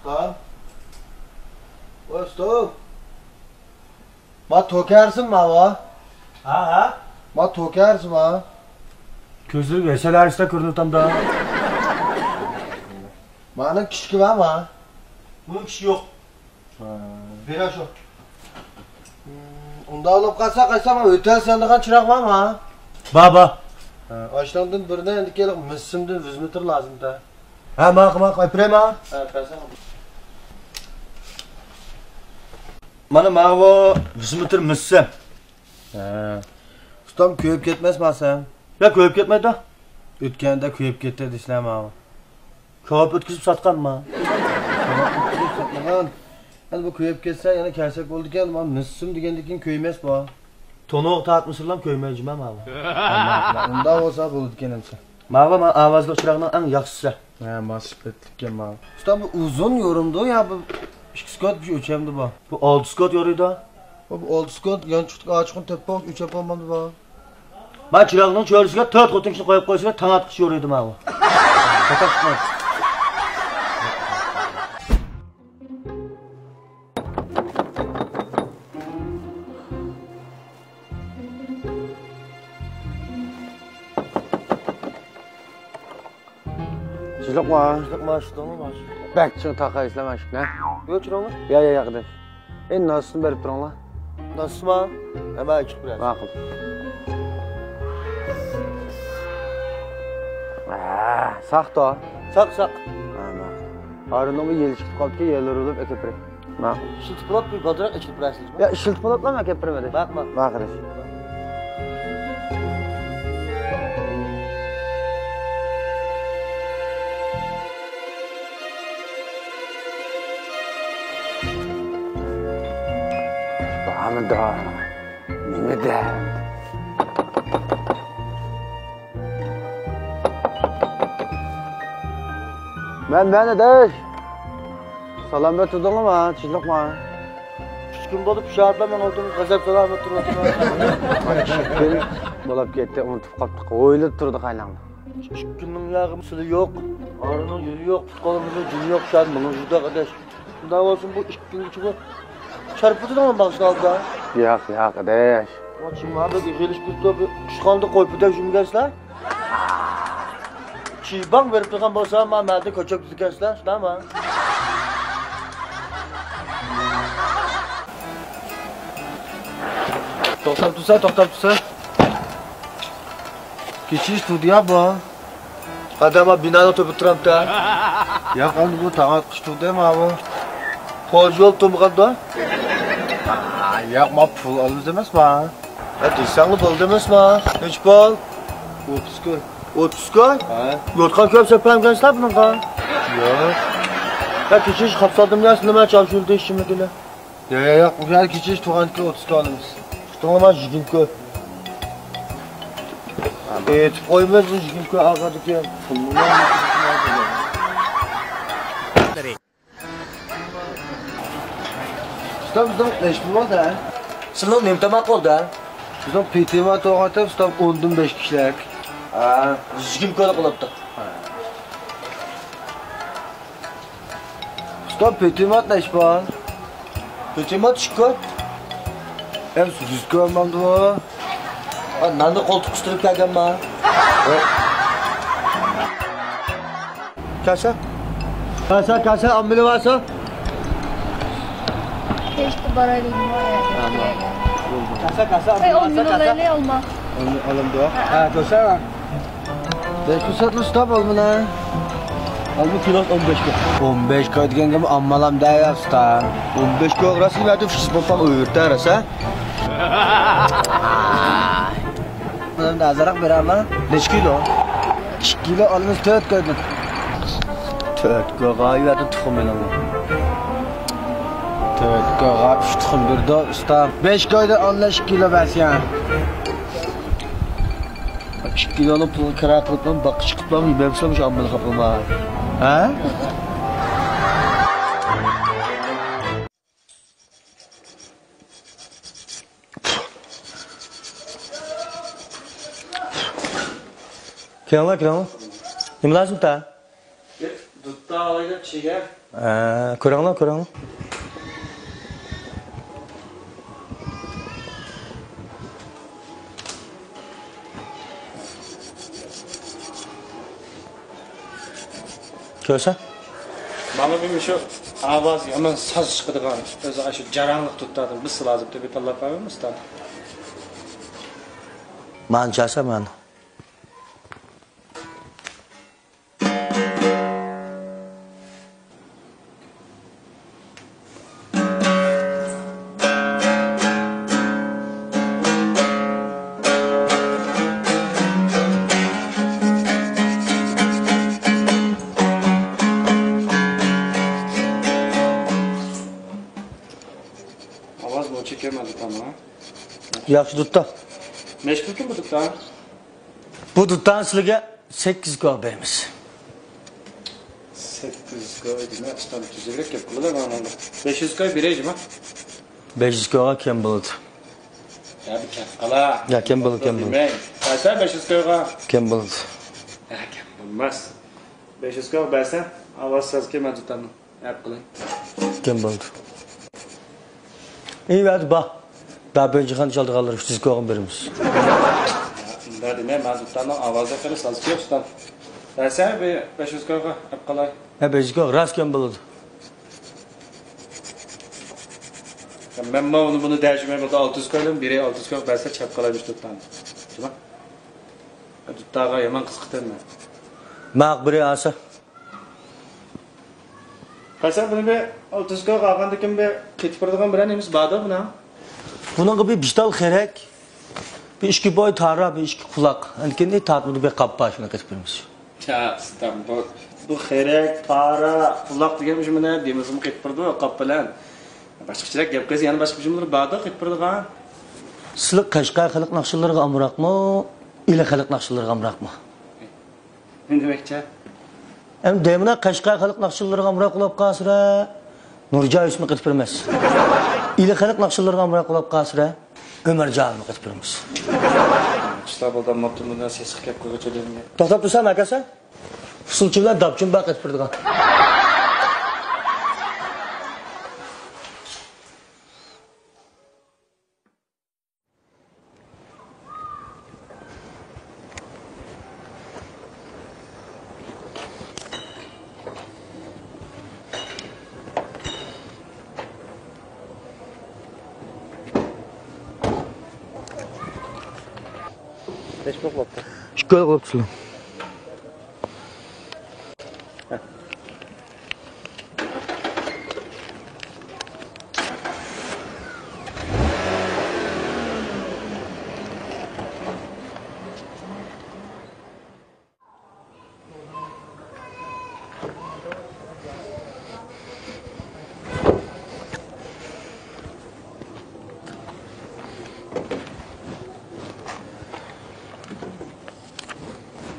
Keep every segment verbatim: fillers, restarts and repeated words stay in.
ۋاي، ستوپ. ما توكەرسىم ماۋا؟ ھە، ھە. ما توكەرسىم ھا؟ كۆزلىرىگە ھەسەل ھارىسىدا كۆرۈنۈۋاتامدا. مانىڭ كىشىكى بارما؟ بۇنىڭ كىشىكى يوق. ھە. بىرە شۇ. ئۇنداق بولۇپ قالسا، قايسا ما ئۆتەلسەن دېگەن چىراغ بارما؟ بار، بار. ھە، ئاشۇنىڭدىن بىرنى ئەندىكىنلىق مىسسىمدىن يۈز مېتىر لازىم دە. ھە، ماقۇل، ماقۇل، ئاپىرىمەن. ھە، بەرسەڭ. مانا ماۋۇ يۈز مېتىر مىسسىم. ھە. ئۇستام، كۆيۈپ كەتمەسمۇ سەن؟ ياق، كۆيۈپ كەتمەيدۇ. ئۆتكەندە كۆيۈپ كەتتى دېسىلە ماۋۇ. كاۋاپ ئۆتكۈزۈپ ساتقانما؟ كاۋاپ ئۆتكۈزۈپ ساتمىغان. ئەمدى بۇ كۆيۈپ كەتسە، يەنە كەلسەك بولىدىكەن، مانا مىسسىم دېگەندىن كېيىن كۆيمەس بۇ. تونۇغا تارتمىسىلام كۆيمەي جىما ماۋۇ. ئۇنداق بولسا بولىدىكەن ئەمسە. ماۋۇ، مانا ئاۋازلىق چىراغنىڭ ئەڭ ياخشىسى. ھە، ماس سۈپەتلىككەن ماۋۇ. ئۇستام، بۇ ئۇزۇن يورۇمدۇ يا بۇ ئىككى سكوت بىر ئۆچەمدۇ بۇ؟ بۇ ئالتە سكوت يورۇيدۇ. بۇ، بۇ ئالتە سكوت يانچۇقتىكى ئاچىقىنى تېپىپ ئۆچەپ بولمامدۇ بۇ؟ ما چىراغنىڭ چۆرىسىگە تۆت خوتۇن كىشىنى قويۇپ قويسىلا تاڭ ئاتقۇچە يورۇيدۇ ماۋۇ. چىلىقما. چىلىقما، شۇنداقمۇ؟ بەك چىڭ تاقايسىلەر مانا شۇ، نە؟ يوق، چىراڭلار. يا، يا، ياقىدىن. ئەي، نانسىنى بېرىپ تۇرۇڭلار. نانسىما؟ ھەممە ئىچىپ بېرەرسىز. ماقۇل. ھە، ساقتا. ساق، ساق. ھە، ماقۇل. ھارۇننىڭ بىر يېلى چىقىپ قاپتىكەن، يېلى ئۇرۇلۇپ ئەكەپ بېرەي. ماقۇل. ئىشلىتىپ بولۇپ، بىر بالدۇرراق ئېچىلىپ بېرەسىزمۇ؟ يا، ئىشلىتىپ بولۇپلا ئەكەپ بېرىمەن. ماقۇل، ماقۇل. ماقۇل. بارمىدا؟ نېمىدە؟ مەن، مەن ئاداش. سالامەت تۇردۇڭلارمۇ؟ تىنچلىقمۇ؟ ئۈچ كۈن بولۇپ شادلا ماڭا ئولتۇرۇپ غەزەپ سالامەت تۇرۇۋاتىمەن. ئىككى كۈن بولۇپ كەتتى، ئۇنتۇپ قاپتۇق. ئويلاپ تۇردۇق ئايلاڭدا. ئىككى كۈننىڭ ياغى سىلى يوق. ئارىنىڭ يۈرى يوق، پۇت قولىمىزنىڭ جېنى يوق، شاد ماڭا يۈردۇق ئاداش. شۇنداق بولسۇن بۇ ئىككى كۈنگىچە بۇ چارپىدىڭمۇ ماڭسىڭ ئالدىدا؟ ياق، ياق ئاداش. چىڭ بىر يىغىلىشىپ كېتىپ، ئىشخانىدا قوي پىدە يۈمگەنسىلەر. چىباڭ بېرىپ تۇرغان بولسا، ما مەدە كۆچەپ كېتىدىكەنسىلەر، شۇنداقمۇ؟ توختاپ تۇرسا، توختاپ تۇرسا. كېچىش تۇردى يا بۇ. ئادەم بىنانىڭ تۆپىدە تۇرامتى. ياق، ئەمدى بۇ تاڭ ئاتقۇچە تۇردى ماۋۇ. پول يول تۇرمىغاندا؟ ياق، ما پۇل ئالىمىز ئەمەسما. ھە، دېسەڭلا بولدى ئەمەسما. نەچچە پۇل؟ ئوتتۇز كوي. ئوتتۇز كوي؟ ھە. يوتقان كۆپ سەپەمگەنسىلەر بۇنىڭغا. ياق. ھە، كېچىش خاپسالدىم يا، سىلىمە چاۋشۇن دېيىشىملىكىنى. يا، يا، ياق، بۇ يەر كېچىش تۇغانكى ئوتتۇز كوي ئالىمىز. پۇتۇڭلار يىگىرمە كوي. ئېيتىپ قويىمىز، بۇ يىگىرمە كوي ئاغادىكى پۇلنى. ئۇستا، بىزنىڭ نەچچە پۇل بولدى، ھە؟ سىزنىڭ نېمە تاماق بولدى، ھە؟ بىزنىڭ پېتىما توغرىتىپ، ئۇستا، ئوندىن بەش كىشىلىك. ھە، يىگىرمە كويلۇق بولۇپتۇ. ئۇستا، پېتىما نەچچە پۇل؟ پېتىما ئىككى كوي. ئەمسە يۈز كوي بولمامدۇ؟ ھە، ناننى قولتۇق ئۈستىلىپ كەلگەنما؟ كاسا؟ كاسا، كاسا، ئامبىلى بارسا؟ كەچتە بارايلى، نېمە ئاياغ كاسا، كاسا، ئەي، ئامبىلى ئون بارسا، مىڭ كاسا. ئالايلى، ئالما. ئون مىڭ ئالامدۇ؟ ھە. ھە، كۆرسەڭ. بەش پۇرسەتلىك ئۇستا بولمىنا. ئالما كىلوسى ئون بەش كوي. ئون بەش كوي دېگەنگە ئاممالام دەۋەر ئۇستا. ئون بەش كوي راست يەردە فىشىس بولساڭ ئۆيرىتە راسا. ئازراق بېرەمما؟ نەچچە كىلو؟ ئىككى كىلو ئالىمىز تۆت كويدىن. تۆت كويغا يەردە تۇخۇم ئېلىڭ. تۆت كويغا ئۈچ تۇخۇم بېرىدۇ ئۇستا. بەش كويدىن ئالىمىز ئىككى كىلو بەرسە. ئىككى كىلونى پۇلغا كىرا قىلىپلا باغقا چىقىپلا يېمەمسىلەر مۇشۇ ئاممىنى خاپىما؟ ھە؟ كىرىڭلار، كىرىڭلار. نېمە لازىم تا؟ ئالايلى كىشىگە. ھە، كۆرۈڭلار، كۆرۈڭلار. كۆرسە؟ مانا بۇ مۇشۇ ئاۋاز يامان ساز چىقىدىغان، ئۆزى ئاشۇ جاراڭلىق تۇتتادىن بىر سىلازىپ تېپىپ تاللاپ قويۇڭ ئۇستام. مانا چالسا مانا. ئاۋاز بۇنچە كەلمىدى تامام. ياخشى دۇتتا. نەچچە پۇلكىن بۇ دۇتتا؟ بۇ دۇتتانى سىلىگە سەككىز كوي بېرىمىز. سەككىز كوي دېمە، ئۇستام تۈزۈكرەك گەپ قىلىلا مانا. بەش يۈز كوي بېرەي جۇما. بەش يۈز كويغا كەم بولىدۇ. يا بىر كەپ قالا. يا كەم بولىدۇ، كەم بولىدۇ. دېمەي. قايسا بەش يۈز كويغا؟ كەم بولىدۇ. يا كەم بولماس. بەش يۈز كويغا بەرسەم، ئاۋاز ساز كەلمەيدۇ دۇتتاننىڭ. ئەپ قىلىڭ. كەم بولدى. ئى، ۋەدە بار. داپىنچىخان چالىدىغانلار ئۈچ يۈز كويغا بېرىمىز. ئۇنداق دېمە، مەن دۇتتاننىڭ ئاۋازى قېنى سازكى ئۇستام. بەرسەن بىر بەش يۈز كويغا ئەپ قالاي. ھە، بەش يۈز كوي راست كەم بولىدۇ. مەنمۇ ئۇنى بۇنى دەشمەي بولدى، ئالتە يۈز كويدىن بىرى ئالتە يۈز كوي بەرسە چەپ قالاي مۇشۇ دۇتتاننى. شۇنداق. دۇتتاغا يامان قىزىقىپتىمەن. ماق بىرى ئالسا. قايسا بۇنى بىر ئالتە يۈز كويغا ئالغاندىكىن بىر قېتىپ بېرىدىغان بىرەر نېمىسى باردۇ بۇنىڭ؟ بۇنىڭغا بىر بىش تال خېرەك، بىر ئىككى بوي تارا، بىر ئىككى قۇلاق. ئەنكىننى تارتمىدى بىر قاپپا شۇنى قېتىپ بېرىمىز. يا ئۇستام، بۇ، بۇ خېرەك، تارا، قۇلاق دېگەن مۇشۇ مانا دېمىزىمۇ قېتىپ بېرىدۇ، قاپ بىلەن. باشقىچىراق گەپ قىلسا يەنە باشقا بىر نېمىلەر باردۇ قېتىپ بېرىدىغان. سىلى قەشقەر خەلق ناخشىلىرىغا ئامراقمۇ، ئىلى خەلق ناخشىلىرىغا ئامراقمۇ؟ نېمە دېمەكچى؟ ئەمدى دەيمەن، قەشقەر خەلق ناخشىلىرىغا ئامراق بولاپ قالسىرە، نۇرجان يۈسۈپمۇ قېتىپ بېرىمىز. ئىلى خەلق ناخشىلىرىغا ئامراق بولاپ قالسىرە، ئۆمەرجانمۇ قېتىپ بېرىمىز. چىشلار بولدى، ماپتۇ بۇنى سېسىق گەپ قىلغۇچە دېدىم. توختاپ تۇرسام، ئاكا سەن؟ ئۇسسۇلچى بىلەن داپچىم بار قېتىپ بېرىدىغان. نەچچە بولۇپ قاپتۇ؟ ئىككى بولۇپ قاپتۇ.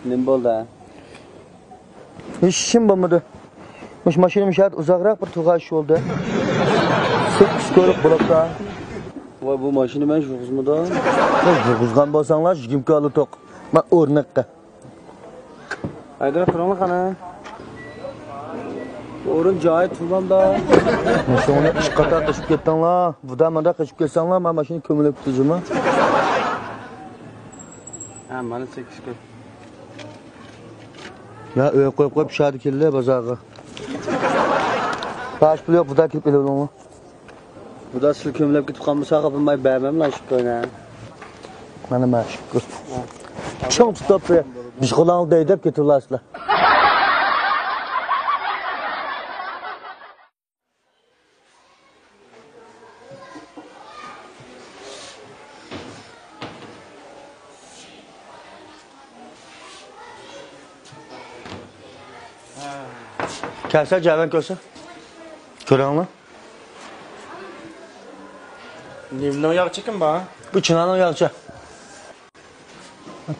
نېمە بولدى؟ ھېچ ئىشىم بولمىدى. مۇشۇ ماشىنا مۇشۇ يەردە ئۇزاقراق بىر تۇرغان ئىش بولدى. سەككىز كويلۇق بولۇپتۇ. ۋاي، بۇ ماشىنا مەن يۇرغۇزمىدىم. يۇرغۇزغان بولساڭلار، يىگىرمە كويلۇق توق. مانا ئورنىققا. ھەيدەر، قىلىڭلار قانا. ئورۇن جايى تۇرمامدا. مۇشۇڭنى ئىككى قاتار قىلىپ كەتتىڭلار. بۇدا مانداق قېچىپ كەتسەڭلار، مانا ماشىنا كۆمۈلۈپ كېتىدۇ جۇمۇ. ھە، مانا سەككىز كوي. يا، ئۆيگە قويۇپ قويۇپ، شادە كېلىلە بازارغا. باش پۇل يوق، بۇدا كېلىپ ئېلىۋېلىڭلار. بۇدا سىلى كۆمۈلۈپ كېتىپ قالمىسا، خاپىماي بەرمەملا شۇ كوينى. مانا، مانا شۇ كوي. چىڭ تۇتۇپ، بىر، بىر قولۇڭ دەي دەپ كېتىۋالاسىلەر. كەلسە جەۋەن كۆرسە. كۆرۈڭلار. نېمىنىڭ ياغىچى كىم بار؟ بۇ چىنانىڭ ياغىچى.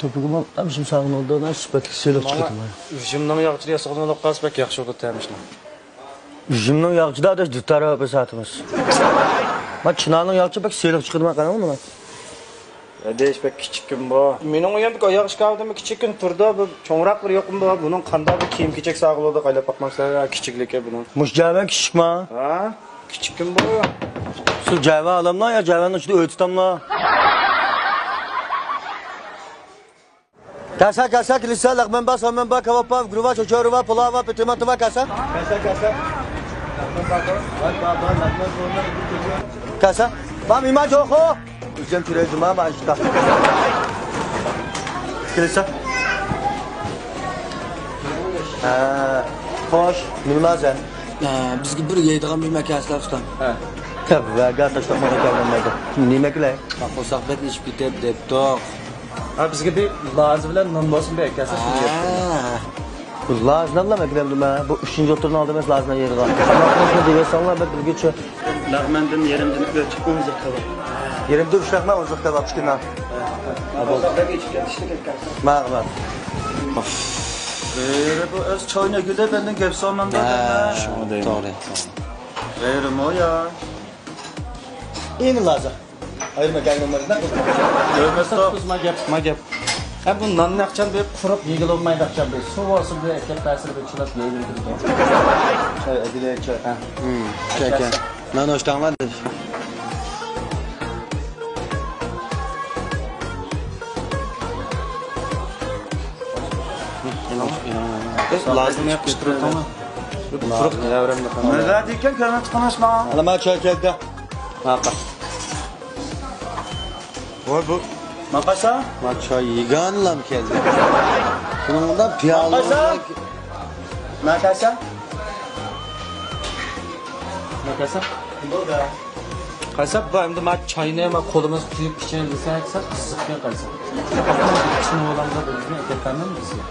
توپىقىمۇ تامشىم ساغلىنىدۇ، سۈپەتلىك سېلىق مانا چىقىدۇ. ئۈزۈمنىڭ ياغىچىدا ياسىغان بولۇپ قالسا بەك ياخشى بولىدۇ تەمىشنىڭ. ئۈزۈمنىڭ ياغىچىدا ئاداش دۇتار بىر سائىتىمىز. ما چىنانىڭ ياغىچى بەك سېلىق چىقىدۇ، ما قاراڭ مانا. ئەدىش بەك كىچىككىن بۇ. مېنىڭ ئۇيامدىكى ئاياغ ئىشكاپىمۇ كىچىككىن تۇرىدۇ. بۇ چوڭراقلىرى يوقمۇ بۇ؟ بۇنىڭ قانداق بىر كىيىم-كېچەك ساغلىقىدا قايلاپ باقمامسىلەر، كىچىكلىكى بۇنىڭ. مۇشۇ جەۋەن كىچىكما؟ ھە؟ كىچىككىن بۇ. شۇ جەۋەن ئالاملا يا جەۋەننىڭ ئىچىدە ئۆي تۇتاملا؟ كەلسە، كەلسە، كېلىسە، لەغمەن بار، سالمەن بار، كاۋاپ بار، گۈرۈ بار، چۆچۈرە بار، پىلاۋ بار، پېتىماتى بار، كەلسە. كەلسە، كەلسە. كەلسە. بار، بار، بار، لەغمەن سالمەن، گۈرۈ، چۆچۈرە. كەلسە. بار، مېھمان جوخۇ. ئۆزۈم چۈرەي جۇما، بار، ئىشتا. كېلىسە. ھە، خوش، نېمە لازىم؟ ھە، بىزگە بىر يەيدىغان بىر مەكەنسىلەر، ئۇستام. ھە. تەۋەگە تاشلاپ ماڭا كەلگەن مەيدە. نېمە كېلەي؟ قورساق بەك ئېچىپ كېتىپ دەپتۇق. ھە، بىزگە بىر لازى بىلەن نان بولسۇن، بىر ئەكەلسە شۇنى يەپ. ھە. بۇ لازناملا مەكلەمدىمە. بۇ ئۈچىنچى ئوتتۇرىنىڭ ئالدى ئەمەس لازنا يېرىغان. قانداق قىلسا دېيەلسەڭلار بىر بىلگۈچى. لەغمەندىن يېرىمدىن ئۆچ ئون زىق كاۋاپ. يېرىمدىن ئۈچ لەغمەن ئون زىق كاۋاپ، ئىككى نان. ماغلىبات. ئېرى بۇ ئۆز چاينى گۈلە بەندىن گەپ سالمامدا. شۇڭا دەيمەن. توغرا. ئېرىمۇ يا. ئېنى لازا. ئايرىم ئەكەلگەن بولمىدى. كۆرمەستۇق. ما گەپ، ما گەپ. ھە، بۇ ناننى ئاچان بىر قۇرۇق يېگىلى بولمايدۇ، ئاچان بىر سۇ بولسا بىر ئەكەپ بەرسىلە بىر چىلاپ يەيلىدۇ. چاي، ئەدىلە چاي. ھە. چاي، چاي. نان ئوشتاڭلار. لازىم ياپقىشتۇرۇپ قويما. قۇرۇق. نېمە دېگەن كۆرمەي تۇرغان ئىشما. ئانا ما چاي كەلدى. ماقا. ۋاي بۇ. ماقاسا؟ ما چاي يېگەنلام كەلدى. بۇنىڭدا پىيالە. ماقاسا؟ ماقاسا؟ ماقاسا؟ بولدى. قايساپ بار، ئەمدى ما چاينى ما قولىمىز قۇيۇپ ئىچەيلى دېسە، سەل قىزىقكەن قايساپ. ئىچىنى بولامدا بىزنى ئەكەپ بەرمەمدۇ بىزگە؟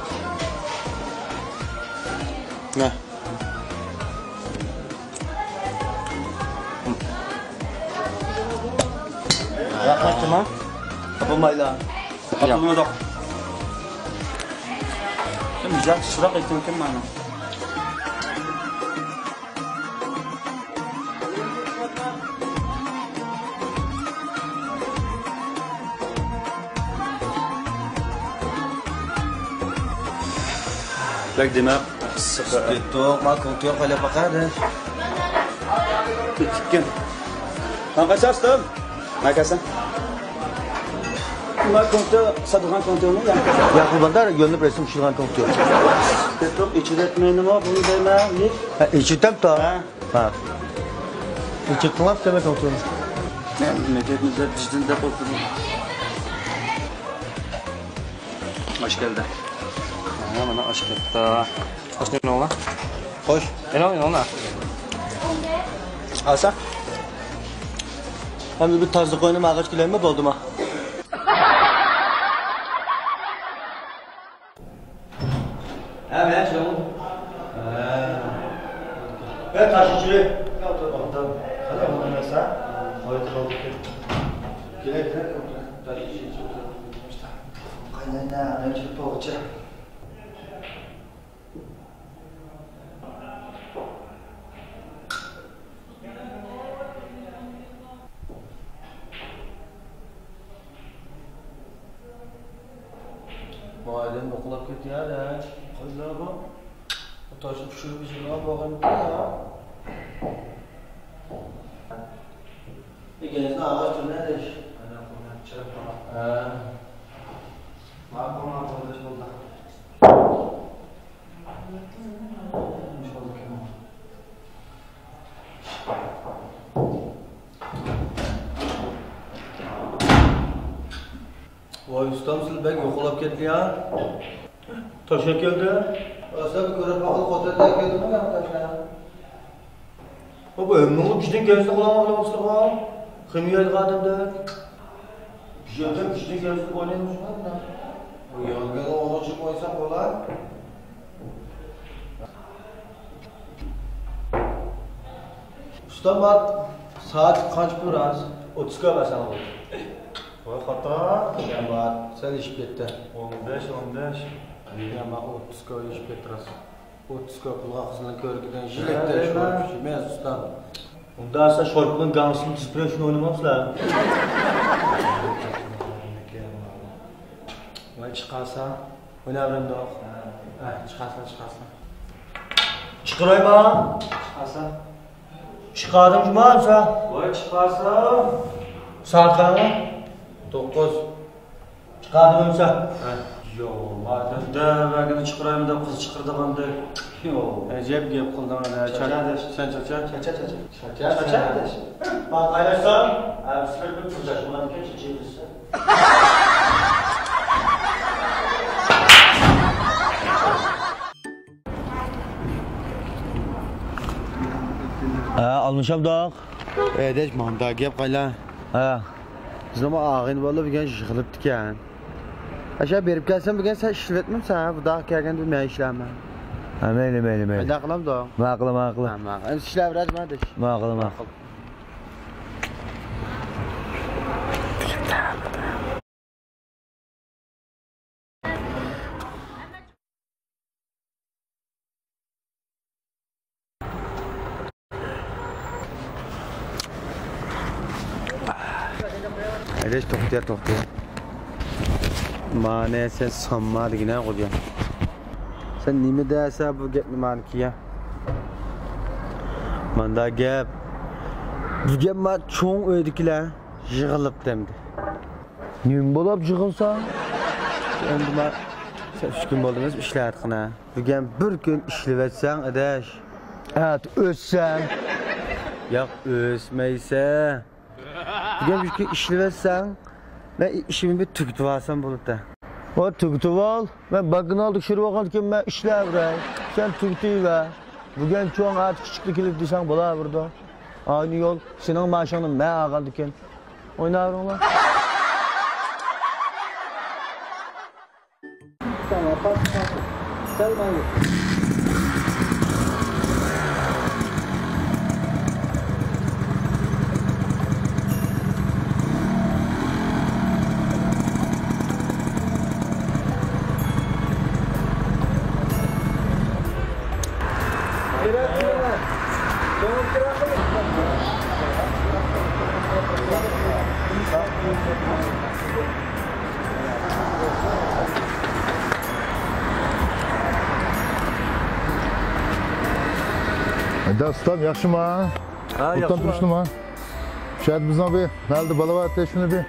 نە؟ ياقمايتتىما؟ تاپالمايلا. تاپالمىدۇق. مىجەز چىراغ ئېتىۋېتىم مانا. بەك دېمە. ئىسسىق. كەتتۇق. ما كونتور قايلاپ باقايلى. كېتىپكەن. ما قايسى ئاستىم؟ ما قايسى؟ ما كونتور، ساتىدىغان كونتورمۇ يا؟ يا، قۇرباندا يۆنىلىپ رەسىم چۈشۈرگەن كونتور. كەتتۇق. ئېچىۋەتمەيدىمۇ بۇنى دەيمەن. ھە، ئېچىۋېتەمتۇ؟ ھە. ھە. ئېچىۋېتىڭلار، سەمەت كونتورنى. مەن مەكەتنى دەپ، بىزدىن دەپ ئولتۇردۇم. ئاش كەلدى. ھە، مانا ئاش كەپتۇ. ئاشنى ئېلىڭلار. خوش. ئېلىڭ، ئېلىڭلار. ئالسا. ئەمدى بىر تازىلىق ئوينىما، ئاغاچ كېلەيمۇ، بولدىما؟ ھە، مەن شۇ. ھە. بىر تاش ئىچىلى. قانداق بولماسا؟ ھايات قالدى. كېلە، كېلە. تاش ئىچىلى. قايناينا، مەن چىقىپ بولغۇچە. مۇئەللىم ئۇخلاپ كېتىۋەردى. قايسىلار بۇ؟ تاشنى چۈشۈرۈپ يېگەن بولغان يا. ئىككىنچىسىنى ئاغاچ تۈرنەدىش. ئەنە قۇرنەك چىرىپ قالغان. ھە. ماقۇل، ماقۇل، بەش بولدى. ۋاي ئۇستام، سىلى بەك يوقىلاپ كەتتى يا. تاشا كەلدى. ئاستا بىر كۆرۈپ باققىلى، خوتەندىن كەلدىمۇ يا تاشا؟ بۇ ھەممىڭلار بىزدىن كەلسە قۇلاڭغا قىلىۋاتىسىلىغۇ. خىمىيە ئادەمدەك. بىزدىن بىزدىن كەلسە ئوينايمىز. بۇ يانگىنى ئوڭۇشۇپ قويساق بولا. ئۇستام، سائەت قانچە بۇ راست؟ ئوتتۇزغا بەرسەڭ بولىدۇ. ۋاي خاتا. يا بار، سەل ئېشىپ كەتتى. ئون بەش، ئون بەش. يا ما ئوتتۇزغا ئېشىپ كەتتى راست. ئوتتۇزغا پۇلغا قىزنىڭ كۆركىدىن ژىلەكتە شورپا ئىچىمىز ئۇستام. ئۇنداق دېسە شورپىنىڭ گاڭسىنى دىسپلېي ئۈچۈن ئوينىمامسىلەر؟ چىقارسا، ئويناۋېرىمدۇق. ھە، چىقارسا، چىقارسا. چىقىرايما؟ چىقارسا. چىقاردىڭ جۇما ئەمسە؟ ۋاي، چىقارسا. سائەت قانچە؟ توققۇز. چىقاردىم ئەمسە؟ ھە. يو، مادەم دەۋەرگىنى چىقىرايمەن دەپ قىز چىقىرىدىغاندەك. يو. ئەجەب گەپ قىلدىڭ ھە. چاچا ئاداش. سەن چاچا. چاچا، چاچا. چاچا، چاچا ئاداش. باق ئايلاشسام، ھە، سىلەر بىر پۇرسەت بولىدىكەن، چېچىۋېتىسەن. ھە، ئالمىشامدۇق؟ ئەدەش، ماندا گەپ قايلا. ھە. بىزنىڭ ئاغىنە بالا بۈگۈن يىغىلىپتىكەن. ئاشۇ بېرىپ كەلسەم، بۈگۈن سەن ئىشلىۋەتمەمسەن، ھە؟ بۇنداق كەلگەندە مەن ئىشلەرمەن. ھە، مەيلى، مەيلى، مەيلى. شۇنداق قىلامدۇ؟ ماقۇل، ماقۇل. ھە، ماقۇل. ئەمدى ئىشلەۋېرەيلى، ماقۇل. ماقۇل، ماقۇل. ئەدەش، توختىيە، توختىيە. مانا سەن سانما دېگىنە، خوجا. سەن نېمە دەسە بۇ گەپنى مانىكىيە؟ ماندا گەپ. بۈگۈن ما چوڭ ئۆيدىكىلەر يىغىلىپ دەمدى. نېمە بولاپ يىغىلساڭ؟ ئەمدى ما سەن ئۈچ كۈن بولدى ئەمەس ئىشلەۋاتقىنە. بۈگۈن بىر كۈن ئىشلىۋەتسەڭ، ئاداش. ئەتە ئۆسسەڭ. ياق، ئۆسمەيسەن. بۈگۈن بىر كۈن ئىشلىۋەتسەڭ، مەن ئىشىمنى بىر تۈگىتىۋالسام بولىدۇ. ۋاي، تۈگىتىۋال. مەن باكىنالدا چۈشۈرۈۋالغاندىكىن مەن ئىشلەۋېرەي. سەن تۈگىتىۋەر. بۈگۈن چوڭ، ئەتە كىچىكلا كېلىدۇ دېسەڭ بولاۋېرىدۇ. ئاينى يول، سېنىڭ مائاشىڭنى مەن ئالغاندىكىن. ئويناۋېرىڭلار. ھەيدە ئۇستام، ياخشىما؟ ھە، ياخشىما. تۇرۇشتىما؟ شۇ يەردە بىزنىڭ بىر مەھەللىدە بالا بار، شۇنى بىر،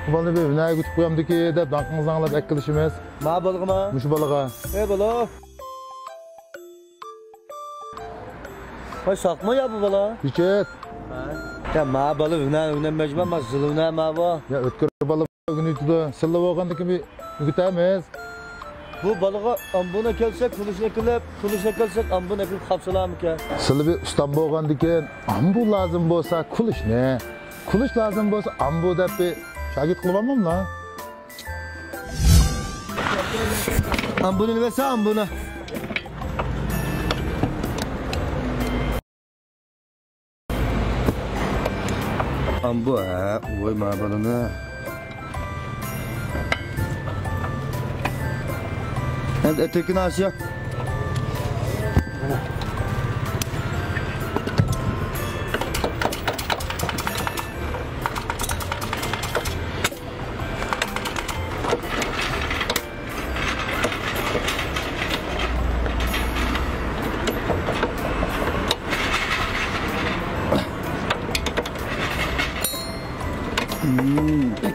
بۇ بالىنى بىر ھۈنەرگە ئۆتۈپ قويامدىكى دەپ داڭقىڭىزنى ئاڭلاپ ئەكېلىشىمىز. ما بالىغىما؟ مۇشۇ بالىغا. ئەي بالا. ۋاي، ساقمۇ يا بۇ بالا؟ يىگىت. ھە؟ يا ما بالا ھۈنەر ئۆگىنەلمەيدىما، ما زىل ھۈنەر ما بۇ. يا ئۆتكۈر بالا ئۆگىنىۋېتىدۇ. سىللا بولغاندىكىن بىر ئۆگىتەمىز. بۇ بالىغا ئامبۇن ئەكەلسەك، كۈلۈشنى ئەكېلىپ، كۈلۈش ئەكەلسەك، ئامبۇن ئەكېلىپ قاپسىلارمىكەن؟ سىللا بىر ئۇستام بولغاندىكىن ئامبۇن لازىم بولسا كۈلۈشنى، كۈلۈش لازىم بولسا ئامبۇن دەپ بىر شاگىرت قىلىۋالماملا؟ ئامبۇننى بەرسە، ئامبۇننى. ئامبۇ، ھە، ۋاي، ما بالىنى. ئەمدى ئەتىركىنى ئاسىيا.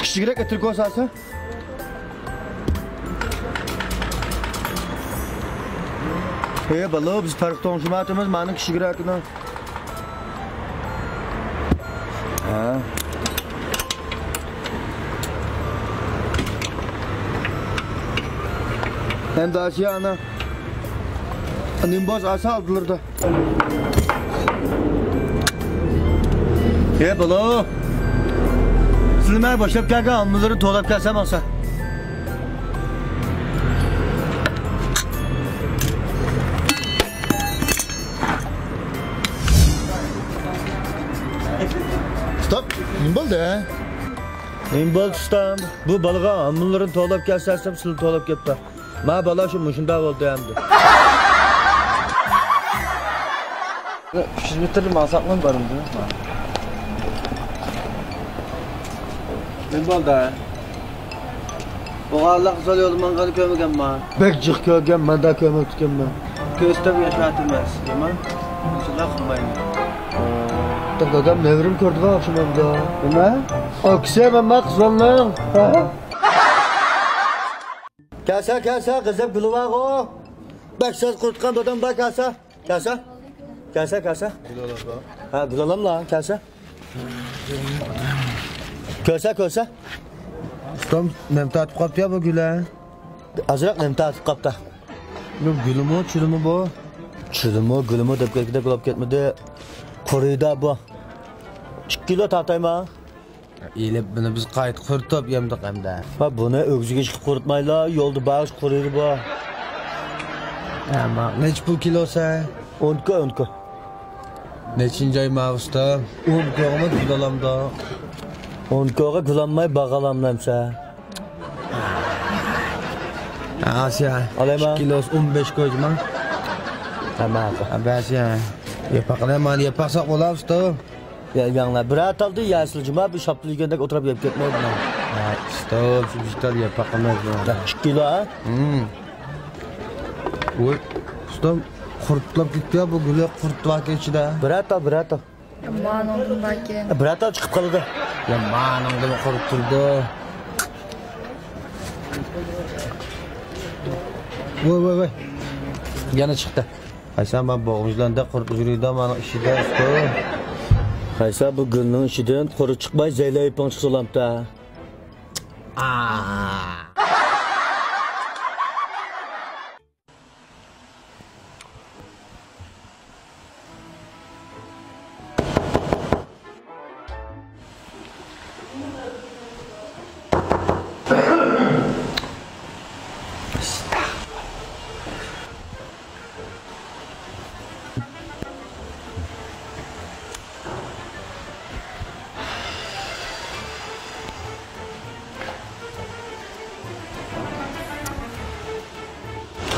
كىچىكرەك ئەتىركى بولسا. ھەي بالا، بىز پەرق توڭشىمايۋاتىمىز، مانا كىچىكرەكنى. ھە. ئەمدى ئاشۇ ئانا. نېمە بولسا ئاسا ئالدىلىرىدا. ھەي بالا. سىلى مەن باشلاپ كەلگەن ئالمىلىرىنى توۋلاپ كەلسەم ئالسا. ئۇستام، نېمە بولدى؟ نېمە بولدى ئۇستام؟ بۇ بالىغا ھامىلىلىرىنى توۋلاپ كەلسە دېسەم، سىلىنى توۋلاپ كەپتۇ. ما بالا شۇ مۇشۇنداق بولدى ئەمدى. ئۈچ يۈز مېتىرنى ماڭساقمۇ بارمىدى؟ نېمە بولدى؟ بۇغارلىق زور يولدا ماڭغاننى كۆرمىگەنما؟ بەك جىق كۆرگەن، مەندە كۆرمەپتىكەنمەن. كۆرسىتىپ ياشاتىمەن، يامان. شۇنداق قىلمايمەن. دادام نەۋرىم كۆردىغان ئوخشىمامدۇ؟ نېمە؟ ئاكىسى مەن قىزلارنىڭ. كەلسە، كەلسە، غەزەپ گۈلى بارغۇ. بەك ساز قۇرۇتقان دادام بار، كەلسە. كەلسە. كەلسە، كەلسە. ھە، گۈل ئالاملا، كەلسە. كۆرسە، كۆرسە. ئۇستام، نېمە تارتىپ قاپتۇ يا بۇ گۈلە؟ ئازراق نېمە تارتىپ قاپتا. بۇ گۈلىمۇ، چۈلىمۇ بۇ؟ چۈلىمۇ، گۈلىمۇ دەپ كەتكۈدەك بولاپ كەتمىدى. قۇرۇيدا بۇ. ئىككى كىلو تارتايما؟ ئېلىپ، بۇنى بىز قايتا قۇرۇتۇپ يەمدۇق ئەمدى. ھە، بۇنى ئۆگزىگە چىقىپ قۇرۇتمايلا، يولدا بارغۇچە قۇرۇيدۇ بۇ. ھە، ما، نەچچە پۇل كىلوسى؟ ئون ئىككى، ئون ئىككى. نەچچىنچى ئاي ما ئۇستا؟ ئون ئىككىغىمۇ گۈل ئالامدۇ؟ ئون ئىككىغا گۈل ئالماي باغ ئالامدۇ ئەمسە؟ ئاسىيا. ئالايما. ئىككى كىلوسى ئون بەش كويدىما؟ ھە، ماقۇل. ھە، بەسىيا. ياپاق ئالايما، ياپاق ساق بولا ئۇستا. يا، ياڭلار، بىرەر تالدىن يەسىلى جۇما، بىر شاپتىلا يېگەندەك ئولتۇرۇپ يەپ كەتمەيدۇ. ھە، ئۇستا، شۇ بىر تال ياپاق ئەمەس بۇ. يا، ئىككى كىلو، ھە؟ ھىم. ۋوي، ئۇستام، قۇرتلاپ كېتىپتۇ يا، بۇ گۈلى قۇرت باركەن ئىچىدە. بىرەر تال، بىرەر تال. يا، مانىڭدىن باركەن. بىرەر تال چىقىپ قالىدۇ. يا، مانىڭدىمۇ قۇرۇپ تۇرىدۇ. ۋوي، ۋوي، ۋوي. يەنە چىقتى. قايسا ما بوغمىزلاردا قۇرۇپ يۈرىدۇ مانا ئىچىدە. قايسا بۇ گۈلنىڭ ئىچىدىن قۇرۇت چىقماي زەيلەي يىپىڭ چىقسا بولامتا.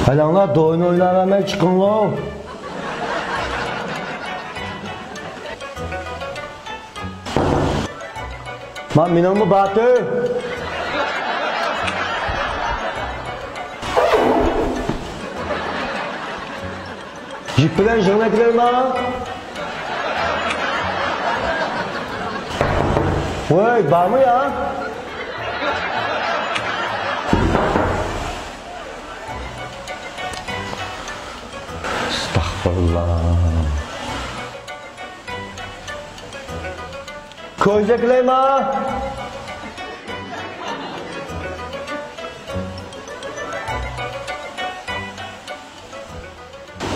قالاڭلار، دوينى ئويناۋەرمەي چىقىڭلار. ما مېنىڭمۇ باتۇر. جىپ بىلەن يىغىنىپ كېلەيما؟ ۋاي، بارمۇ يا؟ ئەستەغپۇرۇللا. كوزەكلەيما؟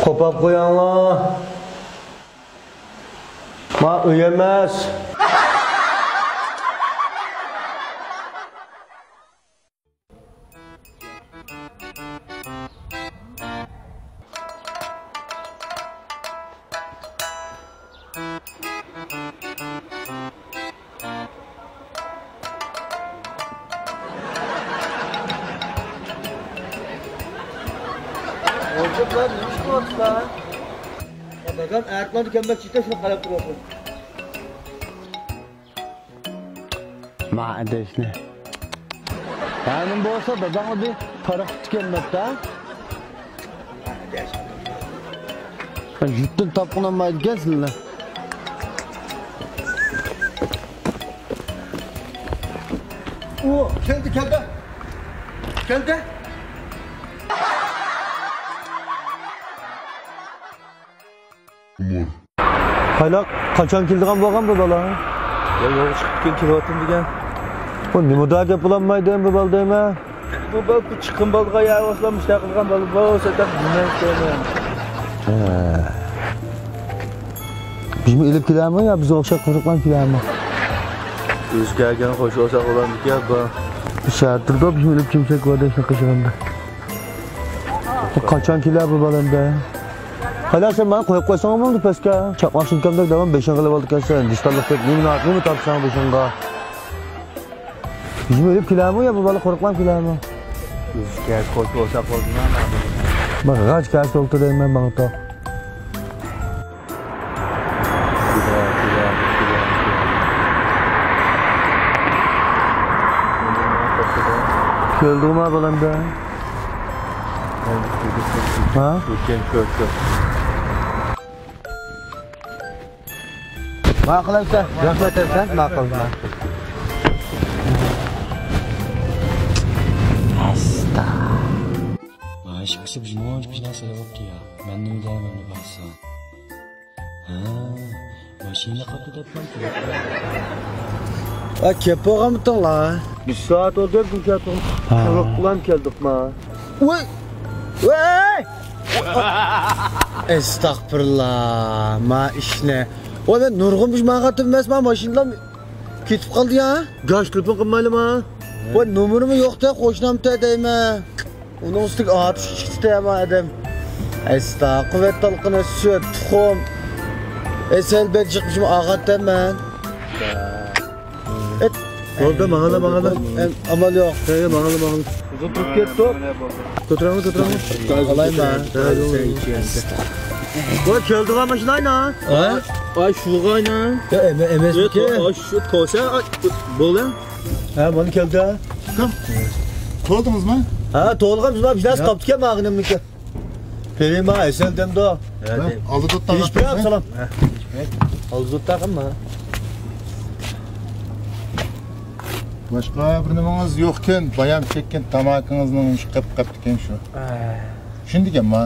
قوپاپ قوياڭلار. ما ئۆي ئەمەس. ھوجا، بۇلار نېمە ئىش قىلىۋاتىسىلەر؟ دادام ئەركىلەرنى كەمبەك چېتە شۇنى قاراپ تۇرۇۋاتىمەن. ما ئادەشنى. ھەنىم بولسا داداڭغا بىر پاراق تۇتۇپ كەلمەپتۇ، ھە؟ يۇرتتىن تاپقىنى ئالمايدىكەنسىلەر. ئۇ كەلدى، كەلدى. كەلدى. قايلاق، قاچان كېلىدىغان بولغان بۇ بالا؟ يا، يولغا چىقىپتىكەن، كېلىۋاتىمەن دېگەن. بۇ نېمىدا گەپ بولالمايدۇ بۇ بالا دەيمەن. بۇ بالا بۇ چىققان بالىغا يا ئوخشاپ مۇشۇنداق قىلغان بالا بولسا دەپ دېمەيمەن. ھە. بىزمۇ ئېلىپ كېلەرمۇ يا بىزگە ئوخشاپ قورقماي كېلەرمۇ؟ ئۆزى كەلگەن خوش بولسا بولامدىكەن بۇ. شەھەردىدۇ بىزمۇ ئېلىپ كېلسەك بۇ دەپ شۇنداق قىلغاندا. قاچان كېلەر بۇ بالا ئەمدى؟ ھەلە سەن ماڭا قويۇپ قويساڭ بولدى پەسكە. چاقماق شىنكامدەك داۋام بېشىڭغا ئېلىۋالدىكەنسەن، دىستانلىقتەك نېمە، نېمە تارتساڭ بېشىڭغا. يۈزمە ئېلىپ كېلەرمۇ يا بۇ بالا قورقماي كېلەرمۇ؟ يۈز كەس قويۇپ بولسا قويدىما. مانا غاچ كەس ئولتۇر دەيمەن ماڭا توق. كۆردۈڭما بالامدا؟ ھە؟ كۆر، كۆر، كۆر. ماقۇلامسەن؟ رەھمەت ئەيتىمەن، ماقۇل، ماقۇل. ئەستا. مانا ئىككىسى بىزنىڭ ئىككى نەرسىلەر بوپتۇ يا. مەن نېمە دەيمەن بارسا؟ ھە، ماشىنا قاپتۇ دەپمەن. ۋە كەپ بولغانمىتىڭلار؟ بىر سائەت بولدى بۇ كەپتۇ. ھە. قىلىق بىلەن كەلدۇق ما. ۋاي! ۋاي! ئەستەغپىرۇللا، ما ئىشنى. ۋاي، مەن نۇرغۇن بىر ماڭغانتىم ئەمەس، ما ماشىنىلام كېتىپ قالدى يا. گاش تېلېفون قىلمايلىما؟ ۋاي، نومۇرىمۇ يوق-تە، قوشنامتە دەيمەن. ئۇنىڭ ئۈستىگە ئاتۇش ئىچكىچە ما ئادەم. ئەستا، قۇۋۋەت تالقىنى، سۈت، تۇخۇم، ئەسەل بەك جىق بىشىم ئاغاتتىم مەن. ئەت. بولدى، ماڭالا، ماڭالا. ئەم، ئامال يوق. ھە، ماڭالا، ماڭالا. ئۇزۇن تۇرۇپ كەتتۇق. كۆتۈرەڭلار، كۆتۈرەڭلار. ئالايما. ھە، يول. ۋاي، كەلدىغان ماشىنا ئاينا. ھە؟ ئاي، شۇغا ئاينا. يا، ئەمە-، ئەمەسمىكى؟ ئاي، شۇ كوسا، ئاي، بولدى. ھە، مانا كەلدى. كىم؟ تولدىڭىزمۇ؟ ھە، تولغان بىز بار، بىز قاپتىكەن ماغىنىمنىكى. پېرىما ئەسەل دەمدۇ. ھە، دەم. ئالدى تۇتتا. ئالدى تۇتتا قىلما. باشقا بىر نېمىڭىز يوقكەن، بايام چەككەن تاماكىڭىزنىڭ قېپ قاپتىكەن شۇ. ھە. چۈشىنىدىكەنما؟